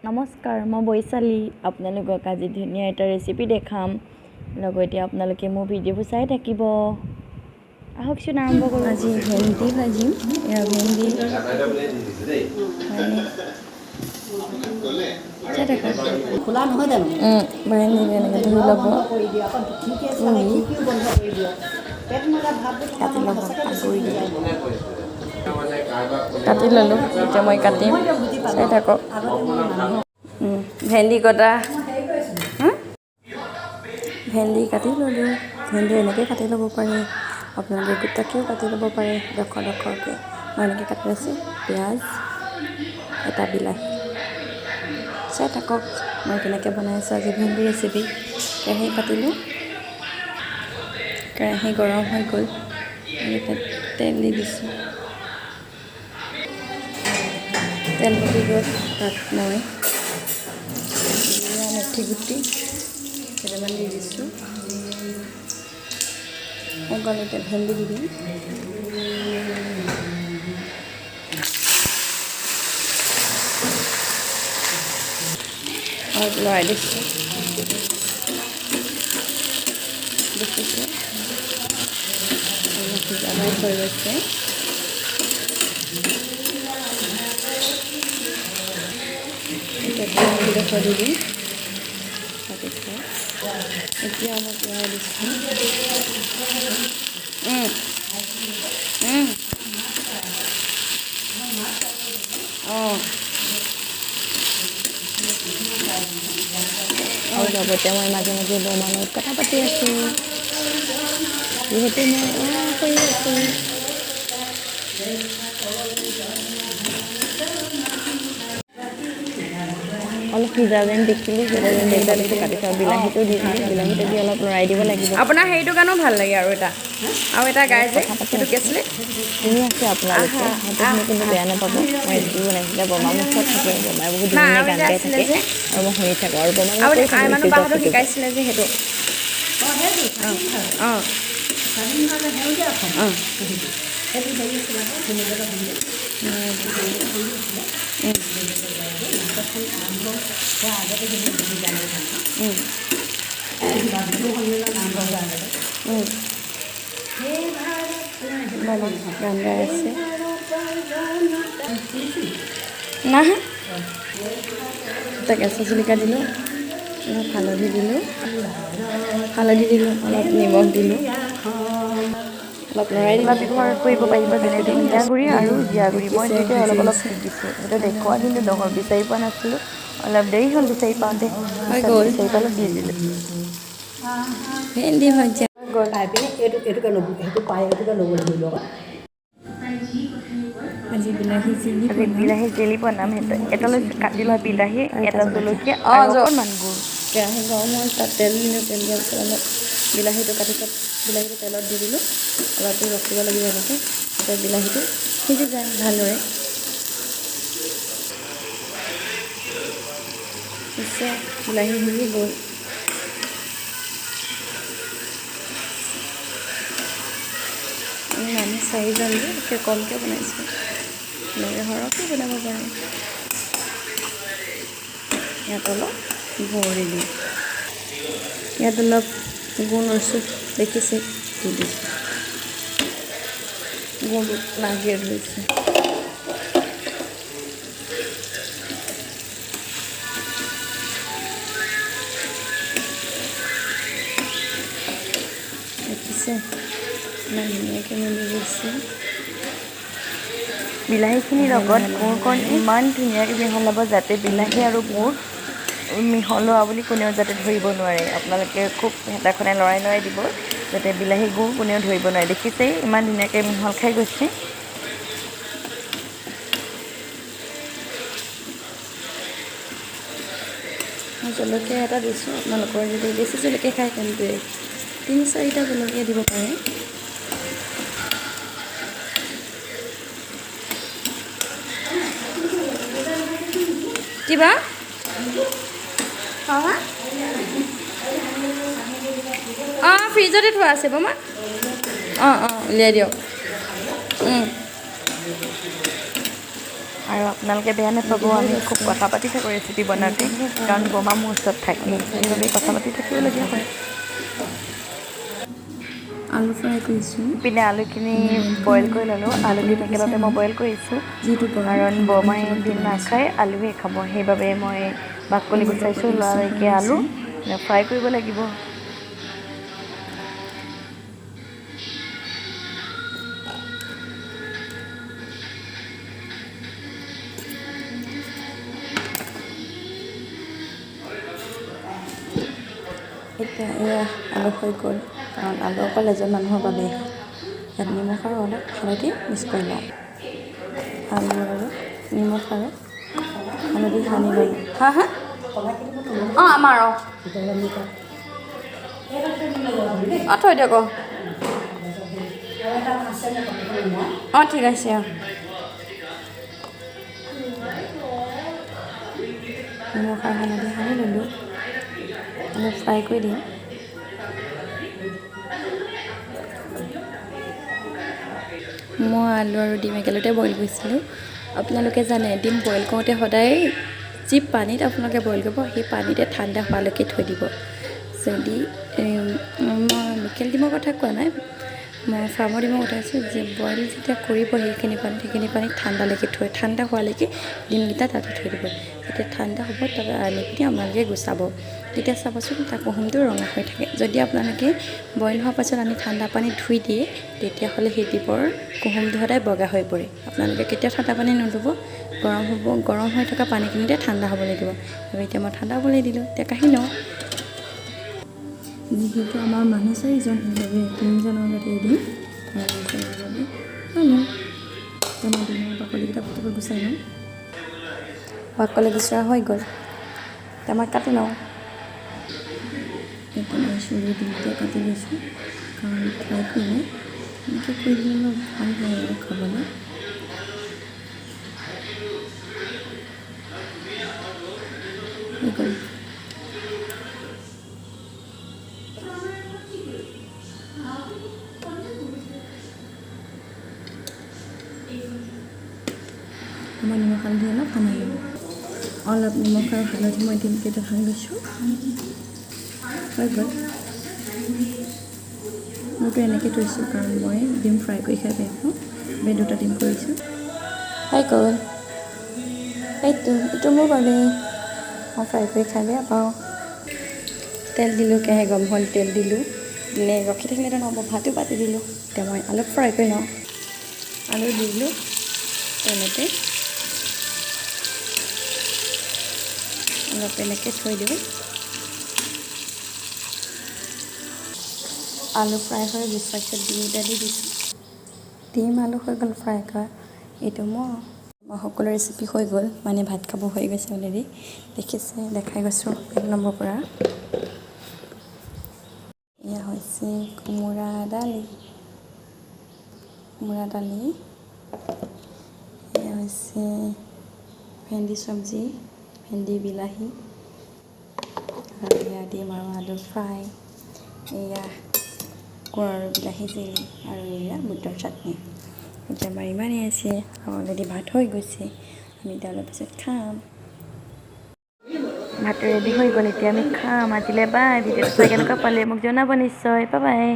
নমস্কাৰ, মই বৈশালী। আপোনালোকক আজি ধুনীয়া এটা ৰেচিপি দেখাম, লগতে আপোনালোকে মোৰ ভিডিঅ'বোৰ চাই থাকিব। আহকচোন আৰম্ভ কৰোঁ। আজি ভেন্দি ভাজিম। এয়া ভেন্দি চাই থাকক। খোলা নহয় জানো? ভেন্দি এনেকৈ ধুই ল'ব, কাটি ল'ব, আগুৰি দিব। কাটি ল'লোঁ, এতিয়া মই কাটিম, চাই থাকক। ভেন্দি কটা, ভেন্দি কাটি ল'লোঁ। ভেন্দি এনেকৈ কাটি ল'ব পাৰে, আপোনালোকে গোটাকৈও কাটি ল'ব পাৰে, ডোখৰ ডোখৰকৈ। মই এনেকৈ কাটি লৈছোঁ। পিঁয়াজ এটা, বিলাহী। চাই থাকক মই কেনেকৈ বনাই আছোঁ আজি ভেন্দি ৰেচিপি। কেৰাহী পাতিলোঁ, কেৰাহী গৰম হৈ গ'ল, তাত তেল দি দিছোঁ। তেল ফুটি গ'ল, তাত মই মেথি গুটি কেইটামান দি দিছোঁ। গ'ল, এতিয়া ভেন্দি দি দিম। অলপ লৰাই দিছোঁ, দেখিছে অলপ সিজা হৈ গৈছে। এতিয়া বিলাহীডোখৰ দি দিম। তাৰপিছত এতিয়া অলপ লৰাই দিছোঁ। অঁ, আৰু লগতে মই মাজে মাজে বৰমাৰ লগত কথা পাতি আছোঁ, যিহেতু মই কৰি আছোঁ। অলপ সিজা যেন দেখিলোঁ, সিজা যেন দেখিলোঁ, কাটি থোৱা বিলাহীটো দি দিলোঁ। বিলাহীটো দি অলপ লৰাই দিব লাগিব। আপোনাৰ সেইটো গানো ভাল লাগে। আৰু এটা গাই যে, সেইটো কি আছিলে? শুনি আছে আপোনালোকে, সেইটো শুনি কিন্তু বেয়া নাপাব। মই ৰেচিপি বনাইছিলে, বৰমা মোৰ ওচৰত থাকে, বৰমাই বহুত ধুনীয়া গান গাই থাকে আৰু মই শুনি থাকোঁ। আৰু বৰমা আৰু আই মানুহ বাহঁতক শিকাইছিলে যে সেইটো। অঁ অঁ, গান গাই আছে না। এটা কেঁচা জলকীয়া দিলোঁ, অলপ হালধি দিলোঁ, হালধি দিলোঁ, অলপ নিমখ দিলোঁ, অলপ লৰাই দিলোঁ। ব্যৱহাৰ কৰিব পাৰিব, যেনে ধনিয়া গুড়ি আৰু জিৰা গুড়ি। মই দুয়োটাই অলপ অলপ দি দিছোঁ। সেইটো দেখুওৱা কিন্তু নহ'ল, বিচাৰি পোৱা নাছিলোঁ, অলপ দেৰি হ'ল বিচাৰি পাওঁতে। হৈ গ'ল বিচাৰি পালোঁ, দি দিলোঁ। ভেন্দি ভজা। পাই পিনে এইটো এইটোকে ল'ব, সেইটো পাই এইটোকে ল'ব লাগিব। আজি বিলাহী চিলি। আজি বিলাহী জেলি বনাম। সেইটো এটা লৈছোঁ, কাটি লোৱা বিলাহী, এটা জলকীয়া আৰু অকণমান গুড়। কেৰাহী গৰম হ'ল, তাত তেল দিলোঁ। তেল দিয়াৰ পিছত অলপ বিলাহীটো কাটি তাত বিলাহীটো তেলত দি দিলোঁ। অলপ দেৰি ৰখিব লাগিব এনেকৈ, তেতিয়া বিলাহীটো সিজি যায় ভালদৰে। পিছে বিলাহী সিজি গ'ল। আমি মানুহ চাৰিজন যে, একে কমকৈ বনাইছোঁ, এনেকৈ সৰহকৈ বনাব পাৰে। ইয়াত অলপ গুড় দি দিম। ইয়াত অলপ গুড় লৈছোঁ, দেখিছে, দি দিছোঁ। গুড়টো লাগিয়ে ধৰিছে। দেখিছে, ইমান ধুনীয়াকৈ মিলি গৈছে। বিলাহীখিনিৰ লগত গুড়কণ ইমান ধুনীয়াকৈ মিহলাব যাতে বিলাহী আৰু গুড় মিহলোৱা বুলি কোনেও যাতে ধৰিব নোৱাৰে। আপোনালোকে খুব হেতাখনে লৰাই লৰাই দিব যাতে বিলাহী গুড় কোনেও ধৰিব নোৱাৰে। দেখিছেই, ইমান ধুনীয়াকৈ মিহল খাই গৈছে। মই জলকীয়া এটা দিছোঁ। আপোনালোকৰ যদি বেছি জলকীয়া খায় তেন্তে তিনি চাৰিটা জলকীয়া দিব পাৰে। কিবা অঁ, ফ্ৰিজতে থোৱা আছে বমা। অঁ অঁ, উলিয়াই দিয়ক। আৰু আপোনালোকে বেয়া নাপাব, আমি খুব কথা পাতি থাকোঁ ৰেচিপি বনাওঁতে, কাৰণ বৰমা মোৰ ওচৰত থাকে, সেইবাবে কথা পাতি থাকিবলগীয়া হয়। আলু ফ্ৰাই কৰিছোঁ। ইপিনে আলুখিনি বইল কৰি ল'লোঁ। আলু ডিম একেলগতে মই বইল কৰিছোঁ, যিহেতু গৰম, কাৰণ ঠাণ্ডা বৰমাই পানী ডিম বনাইছোঁ। নাখায়, আলুহে খাব। সেইবাবে মই বাকলি গুচাইছোঁ, লৰালৰিকৈ আলু ফ্ৰাই কৰিব লাগিব। এতিয়া এয়া আলু হৈ গ'ল, কাৰণ আলু অকল এজন মানুহৰ বাবে। ইয়াত নিমখ আৰু অলপ হালধি মিক্স কৰি লওঁ। আলু আৰু নিমখ আৰু হালধি সানি ল'লোঁ। হা হা, অঁ, আমাৰ অঁ অঁ থৈ দিয়ক। অঁ অঁ, ঠিক আছে। অঁ, নিমখ আৰু হালধি সানি ল'লোঁ। অলপ ফ্ৰাই কৰি দিম। মই আলু আৰু ডিম একেলগতে বইল কৰিছিলোঁ। আপোনালোকে জানে, ডিম বইল কৰোঁতে সদায় যি পানীত আপোনালোকে বইল কৰিব, সেই পানীতে ঠাণ্ডা হোৱালৈকে থৈ দিব। যদি মই লোকেল ডিমৰ কথা কোৱা নাই, মই ফাৰ্মৰ ডিমৰ কথা কৈছোঁ যে বইল যেতিয়া কৰিব সেইখিনি পানীত, সেইখিনি পানীত ঠাণ্ডালৈকে থৈ, ঠাণ্ডা হোৱালৈকে ডিমকেইটা তাতে থৈ দিব। যেতিয়া ঠাণ্ডা হ'ব, তাৰপৰা আনি পিনি আপোনালোকে গুচাব। তেতিয়া চাবচোন, তাৰ কুহুমটো ৰঙা হৈ থাকে। যদি আপোনালোকে বইল হোৱাৰ পাছত আনি ঠাণ্ডা পানীত ধুই দিয়ে, তেতিয়াহ'লে সেই ডিমৰ কুহুমটো সদায় বগা হৈ পৰে। আপোনালোকে কেতিয়াও ঠাণ্ডা পানী নুধুব। গৰম হ'ব, গৰম হৈ থকা পানীখিনিতে ঠাণ্ডা হ'বলৈ দিব। আৰু এতিয়া মই ঠাণ্ডা হ'বলৈ দিলোঁ, এতিয়া কাঢ়ি লওঁ। যিহেতু আমাৰ মানুহ চাৰিজন, সেইবাবে তিনিজনৰ বাবে দিম আৰু এজনৰ বাবে আলু। এতিয়া মই ডিমৰ বাকলিকেইটা পটাপট গুচাই লওঁ। বাকলি গুচোৱা হৈ গ'ল, এতিয়া মই কাটি লওঁ। এতিয়া মই চুৰি ডিমটো কাটি লৈছোঁ, কাৰণ ফ্ৰাই কৰিলে এনেকৈ কৰি দিলে অলপ ভাল হয় আৰু খাবলৈ। হৈ গ'ল। মই নিমখ হালধি অলপ সানি ল'ম। অলপ নিমখ আৰু হালধি মই ডিমকেইটা সানি লৈছোঁ। হৈ গ'ল। মোৰতো এনেকৈ থৈছোঁ, কাৰণ মই ডিম ফ্ৰাই কৰি খাই বেয়া পাওঁ। মই দুটা ডিম কৰিছোঁ। হৈ গ'ল। এইটো মোৰ বাবে, মই ফ্ৰাই কৰি খাই বেয়া পাওঁ। তেল দিলোঁ, কেৰাহী গৰম হ'ল, তেল দিলোঁ। এনে ৰখি থাকিলেতো নহ'ব, ভাতো পাতি দিলোঁ। এতিয়া মই আলু ফ্ৰাই কৰি লওঁ। আলু দি দিলোঁ তেলতে। অলপ এনেকৈ থৈ দিওঁ। আলু ফ্ৰাই হৈ গৈছে, তাৰপিছত ডিমকেইটা দি দিছোঁ। ডিম আলু হৈ গ'ল ফ্ৰাই কৰা। এইটো মোৰ সকলো ৰেচিপি হৈ গ'ল, মানে ভাত খাব হৈ গৈছে অলৰেডি। দেখিছে, দেখাই গৈছোঁ এক নম্বৰ পৰা। এয়া হৈছে কোমোৰা দালি, কোমোৰা দালি। এয়া হৈছে ভেন্দি চব্জি, ভেন্দি বিলাহী। আৰু এয়া ডিম আৰু আলু ফ্ৰাই। এয়া গুড় আৰু বিলাহী জেলি আৰু এয়া বুটৰ চাটনি। এতিয়া আমাৰ ইমানেই আছে। অলৰেডি ভাত হৈ গৈছে, আমি এতিয়া অলপ পিছত খাম। ভাত ৰেডি হৈ গ'ল, এতিয়া আমি খাম। আজিলৈ বাই। ভিডিঅ'টো চাই কেনেকুৱা পালে মোক জনাব নিশ্চয়। Bye bye.